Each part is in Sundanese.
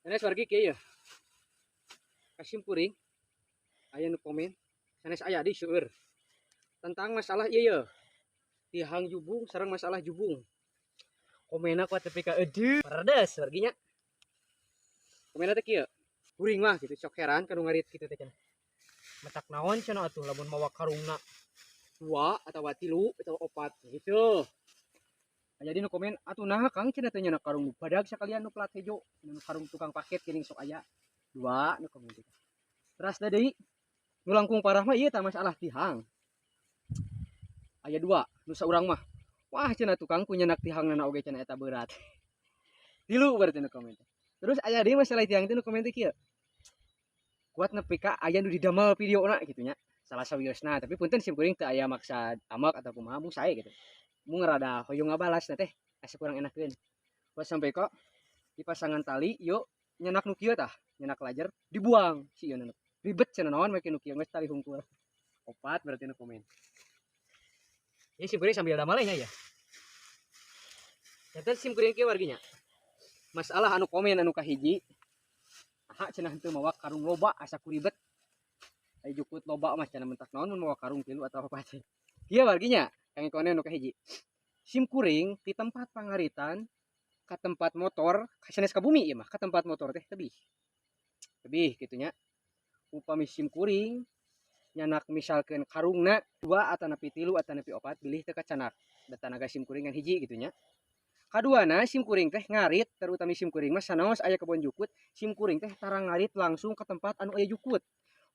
Sanes wargi kieu ya. Ka simkuring aya nu komen, sanes aya di seueur tentang masalah ieu ye. Tihang jubung sareng masalah jubung. Komenna kuat tepi ka eudeung pedes warginya. Komenna teh kieu. Kuring mah gitu sok heran ka nu ngarit kitu teh cenah. Matak naon cenah atuh lamun mawa karungna dua atau tilu atau opat gitu. Nah, jadi nu komen atuh nah Kang cenah teh nyandak karung nu badag sakalian nu plat hejo, nu karung tukang paket geuning sok aya dua nu komen teh. Terus deui nu langkung parah mah ieu tah masalah tihang. Aya dua nu saurang mah. Wah cenah tukang ku nyandak tihangna oge cenah eta berat. Tilu berarti nu komen teh. Terus aya deui masalah tihang teh nu komen teh kieu. Kuat nepi ka aya nu didamel videona gitu nya. Salah sawiosna, tapi punten sim kuring teu aya maksad amak atau kumaha mung sae gitu. Mung rada hoyong ngabalas na teh asa kurang enakeun. Pas sampai kok di pasangan tali yuk nyenak nu kieu tah, nyenak lajer dibuang si ieu. Ribet cenah naon make nu kieu geus tali hungkul. Opat berarti nu komen. Ya sim kuring sambil damel nya ya. Eta sim kuring kieu warginya. Masalah anu komen anu kahiji, aha cenah henteu mawa karung loba asa ku ribet. Ai jukut loba mah cenah mentak naon mun mawa karung tilu atau apa teh. Kieu warginya, kang ikone anu kahiji. Sim kuring di tempat pangaritan ka tempat motor, sanes ka bumi ieu mah, ka tempat motor teh tebih. Tebih kitu nya. Upami sim kuring nyanak misalkeun karungna dua atau nepi tilu atau nepi opat bilih teu kacanak. Da tanaga sim kuring ngan hiji gitu nya. Kaduana sim kuring teh ngarit, terutama sim kuring mah sanaos aya kebon jukut, sim kuring teh tara ngarit langsung ke tempat anu aya jukut.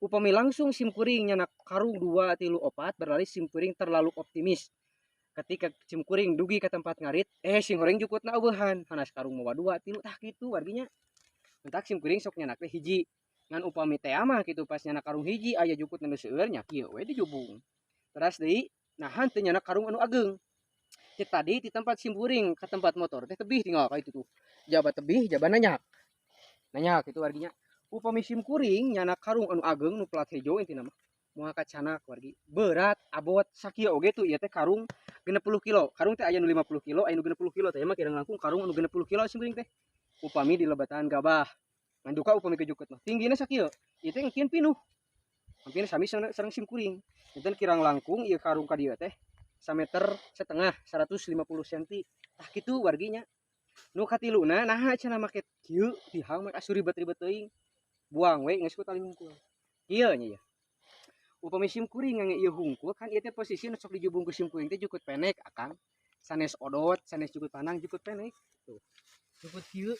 Upami langsung sim kuring nyanak karung dua tilu opat berarti sim kuring terlalu optimis. Ketika sim kuring dugi ke tempat ngarit, sing goreng jukutna eueuhan, hanas karung mawa dua tilu tah kitu warginya. Entak sim kuring sok nyanak teh hiji. Ngan upami teh mah kitu pas nyanak karung hiji aya jukut nu seueur nya kieu we dijubung. Teras deui nahan teu nyanak karung anu ageng. Cek tadi di tempat sim kuring ke tempat motor teh tebih tinggal ka itu tuh. Jaba tebih, jaba nanyak. Nanyak itu warginya. Upami sim kuring nyanak karung anu ageng nu plat hejo intina mah. Moal kacanak wargi. Berat, abot, sakieu oge tuh ieu teh karung 60 kilo. Karung teh aya nu 50 kilo, aya nu 60 kilo teh mah kira langkung karung anu 60 kilo sim kuring teh. Upami di lebatan gabah. Ngan duka upami kejukut mah. Tinggina sakieu. Ieu teh ngkieun pinuh. Hampir sami sareng sim kuring. Janten kirang langkung ieu karung ka dieu teh sameter setengah, 150 senti. Tah kitu warginya. Nu katiluna naha cenah make kieu tihang make asuh ribet-ribet teuing. Buang we geus ku tali hungkul. Kieu nya ya. Upami sim kuring ngange ieu hungkul kan ieu teh posisi nu sok dijubung ku sim kuring teh jukut pendek akang. Sanes odot, sanes jukut panang, jukut pendek. Tuh. Jukut kieu.